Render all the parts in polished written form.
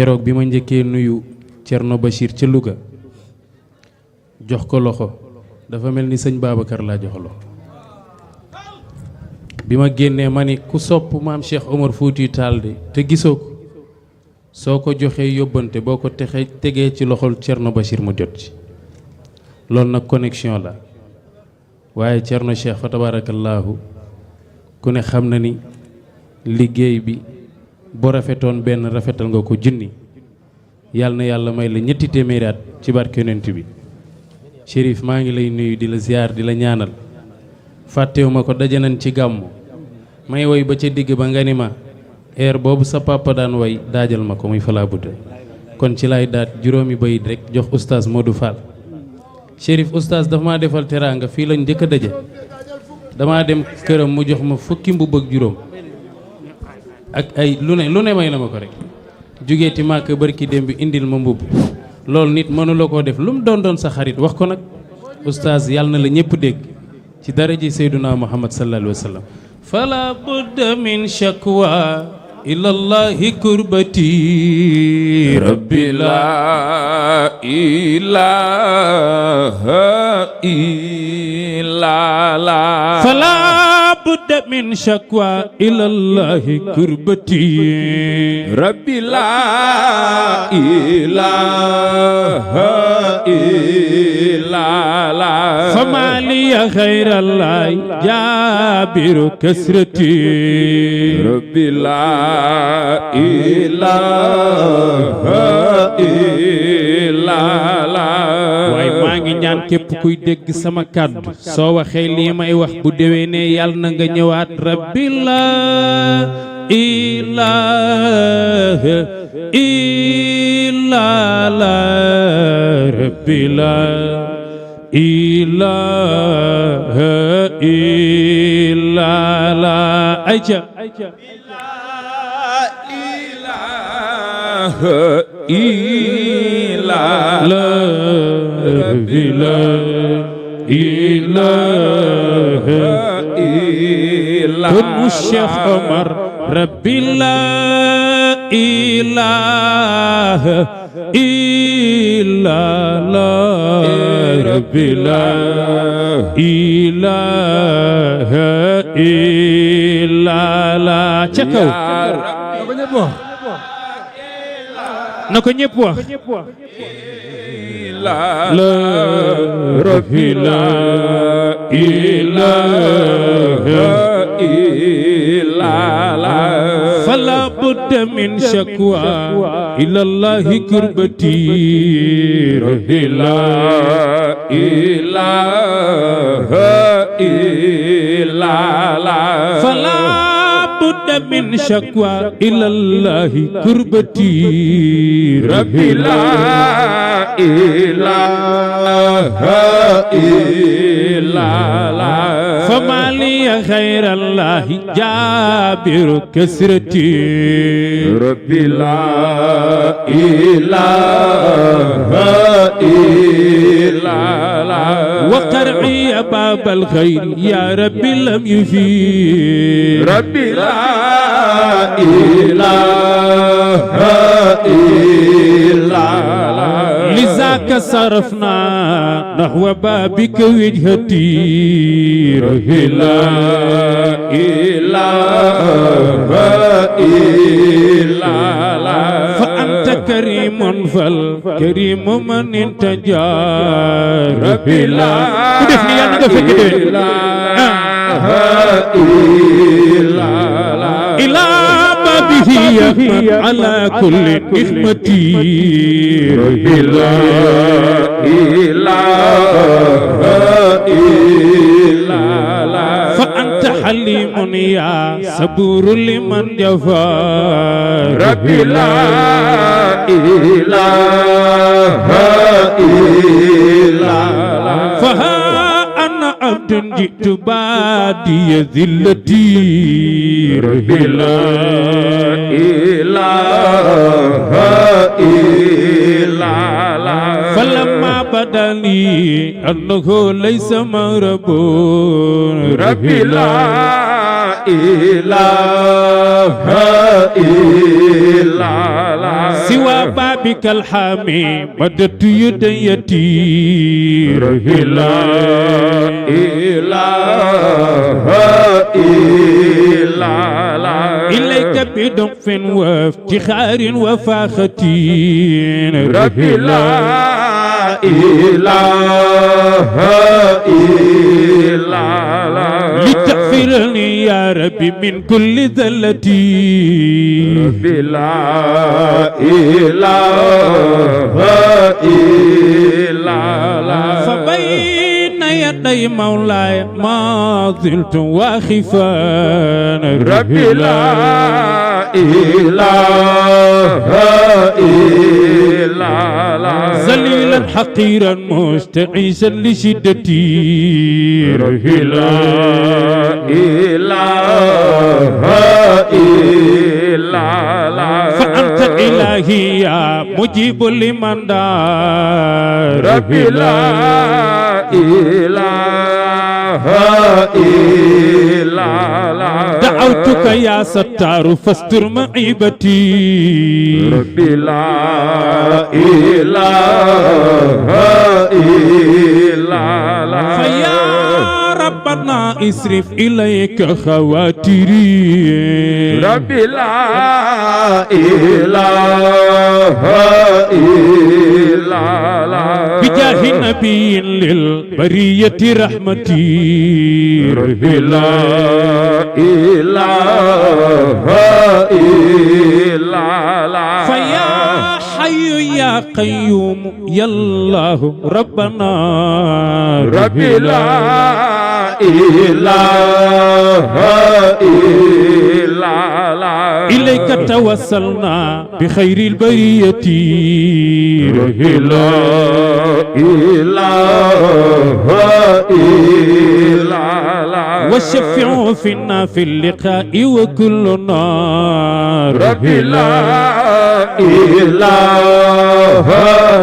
keroog bi ma njëkkee nuyu Thierno Bachir ca Louga jox ko loxo dafa mel ni sëñ Babacar laa jox loxo bi ma génnee ma ni ku sopp maam Cheikh Omar Foutiyou Tall de te gisoo ko soo ko joxee yóbbante boo ko tegee ci loxol Thierno Bachir mu jot ci loolu nag connexion la waaye Thierno Cheikh fa tabaarakallaahu ku ne xam na ni liggéey bi boo rafetoon benn rafetal nga ko junni yàlla na yàlla may la ñetti téeméeri at ci barke yonent bi Chérif maa ngi lay nuyu di la ziar di la ñaanal fàttewuma ko daje nañ ci gàmmu may woy ba ca digg ba nga ni ma air boobu sa papa daan way daajal ma ko muy falaa budda kon ci lay daat juróomi bayit rek jox oustaz Modou Fall Chérif oustaz dafa maa defal teraanga fii lañ njëkk a daje damaa dem këram mu jox ma fukki mbubb ak juróom ak ay lu ne may na ma ko rek jógeeti màkk barki dem bi indil ma mbubb loolu nit mënula koo def lu mu doon sa xarit wax ko nag oustaz yàlla na la ñëpp dégg ci daraji Seyduna Muhammad sallallahu alayhi wa sallam fala budda min shakwa ilallahi kurbati rabbi la ilaha illa la fala budda min shakwa ilallahi kurbati rabbi la ilaha illa la fama liya khayrallahi jabiru kasrati rabbi la ilaha illa la waaye maa ngi ñaan képp kuy dégg sama kàddu soo waxee lii may wax bu déwénee yàlla na nga ñëwaat rabbi la ilaha illa la rabbi la ilaha illa la ayca illa la rabbi la ilaha illa kun Cheikh Omar rabbi la ilaha illa la rabbi la ilaha illa la ca kaw na ko ñëpp wax la rabbi la ilaha illa la fala budda min shakwa ila allahi kurbati rabbi la ilaha illa la fala budda min shakwa ila allahi kurbati rabbi la ilaha illa la fama liya khayrallahi jabiru kasrati rabbi la ilaha illa la wa qar'i babal khayr ya rabbi lam yufi rabbi la ilaha illa la لذاك صرفنا نحو بابك وجهتي ربي لا إله إلا لا فأنت كريم فالكريم من انتجى ربي لا إله إلا به يحمد على كل نعمتي ربي لا إله إلا لا فأنت حليم يا صبور لمن جفا ربي لا إله إلا لا فها أنا عبد جئت بادي ذلتي ربي لا إله إلا لا فلما بدا لي أنه ليس مرب ربي لا إله إلا لا سوى بابك الحامي مددت يديتي لا إله إلا الله إليك بدف وافتخار وفاختين ربي لا إله إلا الله لتغفرني يا ربي من كل ذلتي ربي لا إله إلا الله فبين يدي مولاي ما زلت واخفا ربي لا إله إلا الله ذليلا حقيرا مستعيسا لشدتي ربي لا إله إلا الله فأنت إلهي يا مجيب لمن دار ربي لا إله إلا الله دعوتك يا ستار فاستر معيبتي ربي لا إله إلا الله فيا ربنا اسرف إليك خواتري ربي لا إله إلا الله بجاه نبي للبرية رحمتي ربي لا إله إلا الله فيا حي يا قيوم يا الله ربنا ربي لا إله إلا الله إليك توسلنا بخير البرية ربي لا إله إلا الله والشفع فينا في اللقاء وكلنا ربي لا إله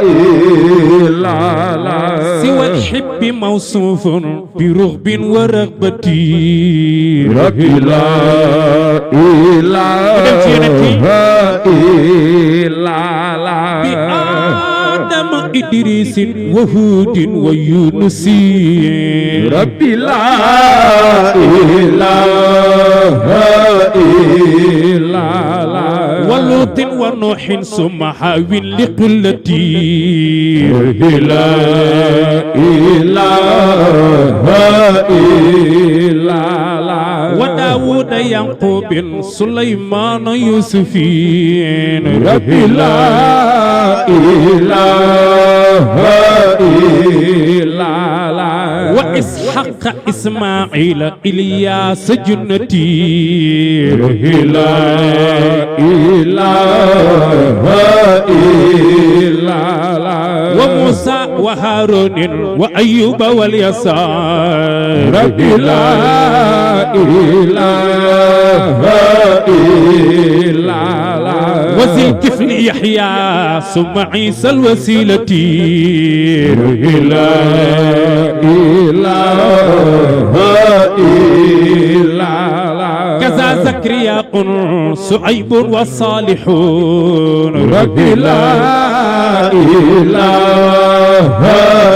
إلا الله سوى الحب موصوف برغب ورغبة ربي لا إله إلا الله بآدم إدريس وهود ويونس ربي لا إله إلا الله ولوط ونوح ثم حاول لقلتي ربي لا إله إلا الله وداود يعقوب سليمان يوسفين ربي لا إله إلا الله وإسحاق إسماعيل إلياس جنتي ربي لا إله إلا الله وموسى وهارون وأيوب واليسار ربي لا إله إلا الله وذي الكفل يحيى ثم عيسى الوسيلة ربي لا إله إلا الله كذا زكريا صعيب والصالحون ربي لا إله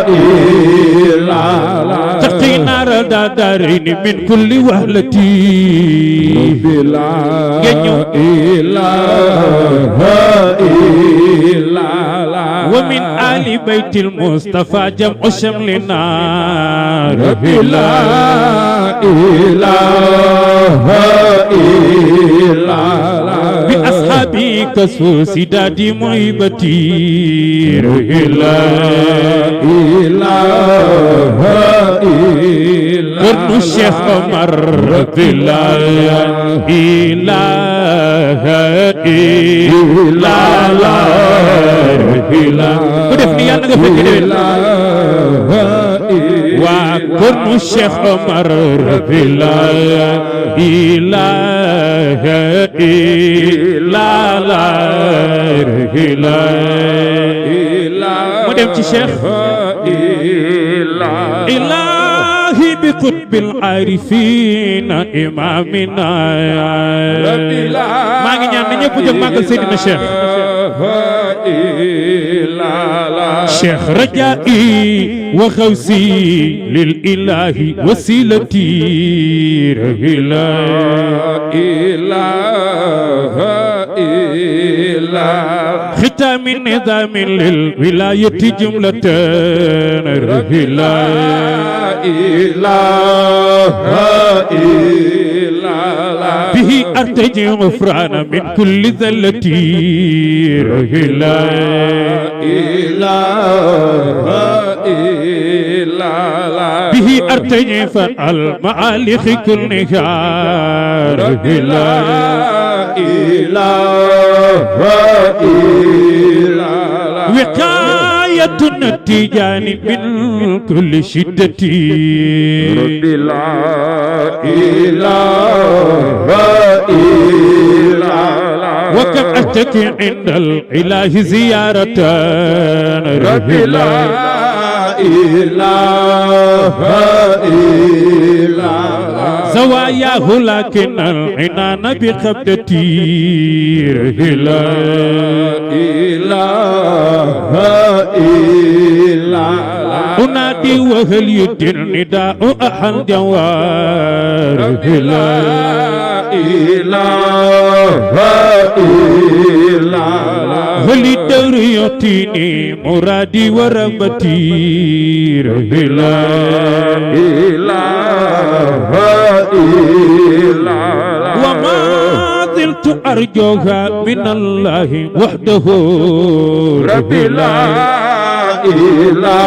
إلا الله تقي نار دارين من كل وهلتي ربي لا إله إلا الله ومن آل بيت المصطفى جمع شملنا ربي لا إله إلا الله بأصحابي كسوس دادي معيبتي ربي لا إله إلا قرن الشيخ عمر ربي لا إله إلا الله ربي لا بدفني يا نغفل وقرن الشيخ عمر ربي لا إله إلا الله ربي لا مدام الشيخ إلهي بقطب العارفين إمامنا ربي لا ما نجي نيب جم ماغل سيدنا الشيخ إلا الله شيخ رجائي وخوسي للإله وسيلتي لا إله إلا ختام النظام للولاية جملة لا إله إلا به أرتجي غفران من كل ذلتي لا إله إلا به أرتجي فالمعالخ كلها لا إله إلا وقاية النتيجان من كل شدة لا إله إلا وكم أشتكي عند الإله زيارة لا إله إلا زواياه لكن العنان بقبضتي لا إله إلا أنادي وهل يدي النداء أحد جوار لا إله إلا هل الدور يعطيني مرادي ورغبتي لا إله إلا وما زلت أرجوها من الله وحده لا إله إلا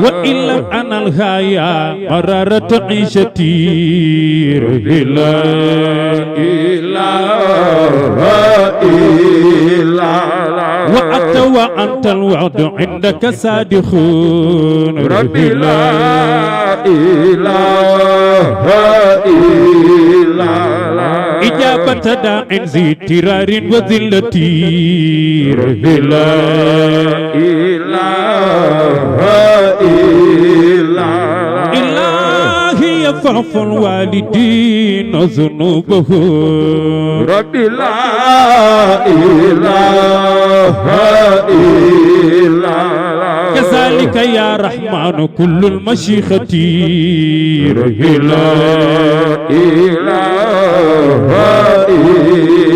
وإن لم أنلها يا مرارة عيشتي لا إله إلا وأنت وأنت الوعد عندك صادقون ربي لا إله إلا إجابة داع ذي ترار وذلتي لا إله إلا إلهي فاعف الوالدين ذنوبهم ربي لا إله إلا كذلك يا رحمن كل المشيخة لا إله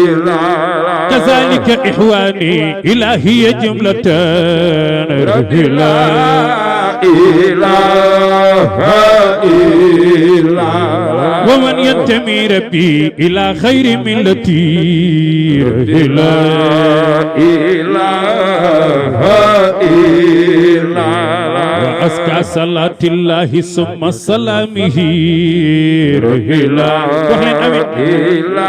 إلا كذلك إخواني إلهي جملة لا إله إلا ومن ينتمي ربي إلى خير ملتي لا إله إلا وأزكى صلاة الله ثم سلامه لا إله إلا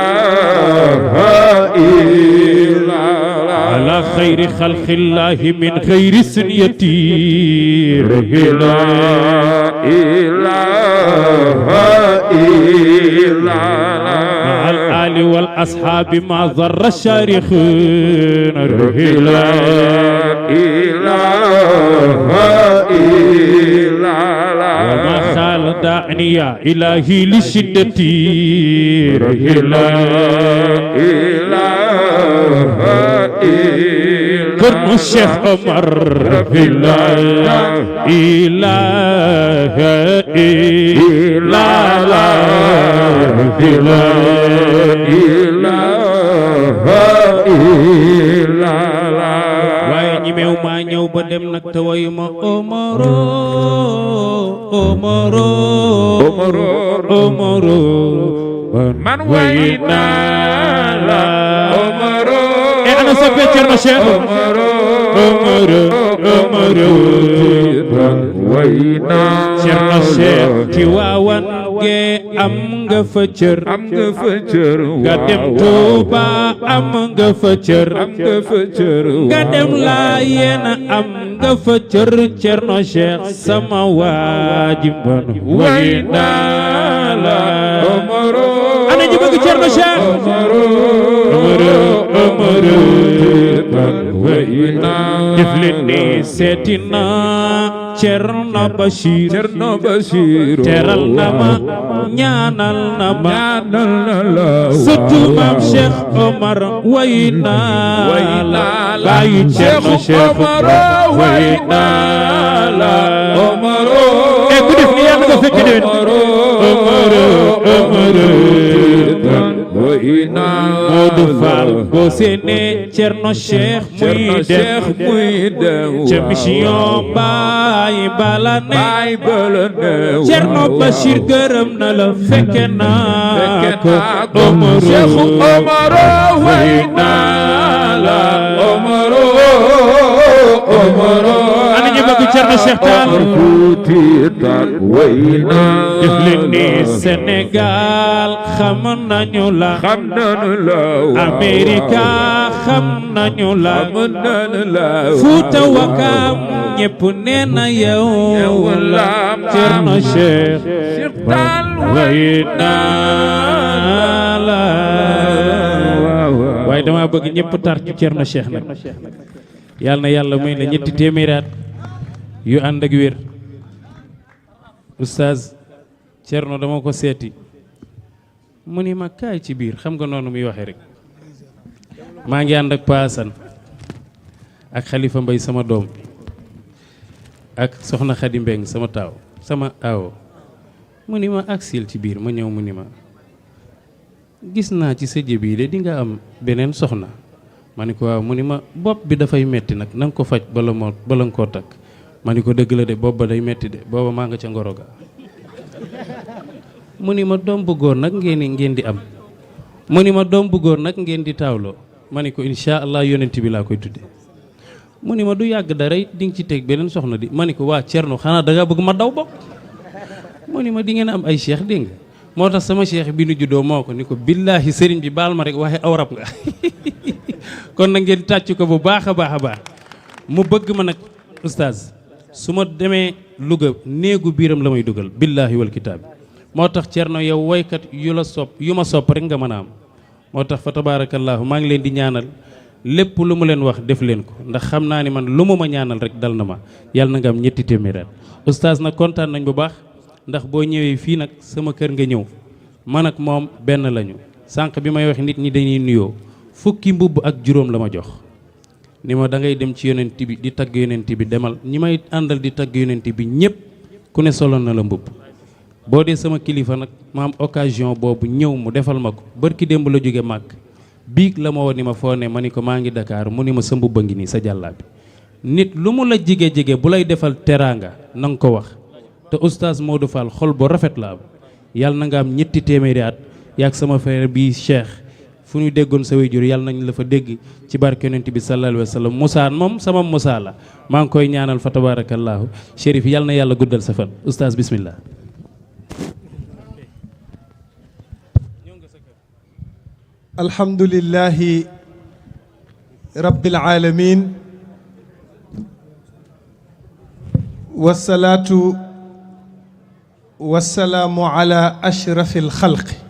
على خير خلق الله من غير سنيتي لا إله إلا مع الآل والأصحاب ما ضر الشارخون لا إله إلا وما خال داعني يا إلهي لشدتي لا إله إلا كرم الشيخ عمر لا إله إلا waaye ñi meew maa ñëw ba dem nag te wayuma Omaro Omaro Omaro man way naa la Omaro e ana sa Cerno Cheikh Omaro Omaro way naa Cerno Cheikh ci waawan ge am nga fa cër am nga fa cër nga dem Tuuba am nga fa cër am nga fa cër nga dem Laayeen am nga fa cër Cerno Cheikh sama waaji man way naa la Omaro ana ñi bëgg Cerno Cheikh Omaro way naa def leen ni seeti naa Cerno Bachir Cerno Basiru teral na ma ñaanal na ma ñaanal na la surtout maam Cheikh Omar way naa la bàyyi Cerno Cheikh way naa la Omaro ku def ni yàlla nga fekk déwén Modou Fall boo seene Cerno Cheikh muy dem ca mission Baay Bala ne Cerno Bachir gërëm na la fekke naa ko Omaro way naa la Omaro ana ñu bëgg Cerno Cheikh Tall Fuuti Taal way naa def leen ni Sénégal xam nañu la xam nañu la Amerika xam nañu la Fuuta Wakaam ñépp nee na yow la Cerno Cheikh Taal way naa la waaye dama bëgg ñépp tar ci Cerno Cheikh nag yàlla na yàlla may la ñetti téeméeraat yu ànd ak wér oustaz Cerno dama ko seeti mu ni ma kaay ci biir xam nga noonu muy waxee rek maa ngi ànd ak paasan ak Xalifa Mbay sama doom ak soxna Xadi Mbeng sama taaw sama aawo mu ni ma aksil ci biir ma ñëw mu ni ma gis naa ci sa jëb yi de di nga am beneen soxna ma ni ko waaw mu ni ma bopp bi dafay metti nag na nga ko faj bala nga koo takk ma ni ko dëgg la de bopp ba day metti de booba maa nga ca ngoroga mu ni ma doom bu góor nag ngeen di am mu ni ma doom bu góor nag ngeen di taawloo ma ni ko insha allah yonent bi laa koy tudde mu ni ma du yàgg dara it di nga ci teg beneen soxna di ma ni ko waa Cerno xanaa da nga bëgg ma daw bokk mu ni ma di ngeen am ay cheikh dégg nga moo tax sama cheikh bi nu juddoo moo ko ni ko billaahi sëriñ bi baal ma rek waxe aw rab nga kon na ngeen tàcc ko bu baax a baax a baax mu bëgg ma nag oustaz su ma demee Louga néegu biiram la may dugal billaahi wal kitaab moo tax Cerno yow woykat yu ma sopp rek nga mën a am moo tax fa tabaarakallaahu maa ngi leen di ñaanal lépp lu mu leen wax def leen ko ndax xam naa ni man lu mu ma ñaanal rek dal na ma yàlla na nga am ñetti téeméer oustaz nag kontaan nañ bu baax ndax boo ñëwee fii nag sama kër nga ñëw man ak moom benn lañu sànq bi may wax nit ñi dañuy nuyoo fukki mbubb ak juróom la ma jox ni ma da ngay dem ci yonent bi di tagg yonent bi demal ñi may àndal di tagg yonent bi ñëpp ku ne soloon na la mbubb boo dee sama kilifa nag ma am occasion boobu ñëw mu defal ma ko barki démb la jóge màgg biig la ma woo ni ma foo ne ma ni ko maa ngi Dakar mu ni ma sa mbubba ngi nii sa jàllaabi nit lu mu la jige bu lay defal teraanga na nga ko wax te oustaz Modou Fall xol bu rafet la am yàlla na nga am ñetti téeméeri at yaag sama frère bi Cheikh fu ñu déggoon sa waajur yàlla nañ la fa dégg ci barke yonent bi sallallahu alayhi wa sallam Moussa moom sama Moussa la maa ngi koy ñaanal fa tabarakallahu Chérif yàlla na yàlla guddal sa fan oustaz bismillah alhamdulillahi rabbil alamin wasalaatu wasalaamu ala ashrafil xalqi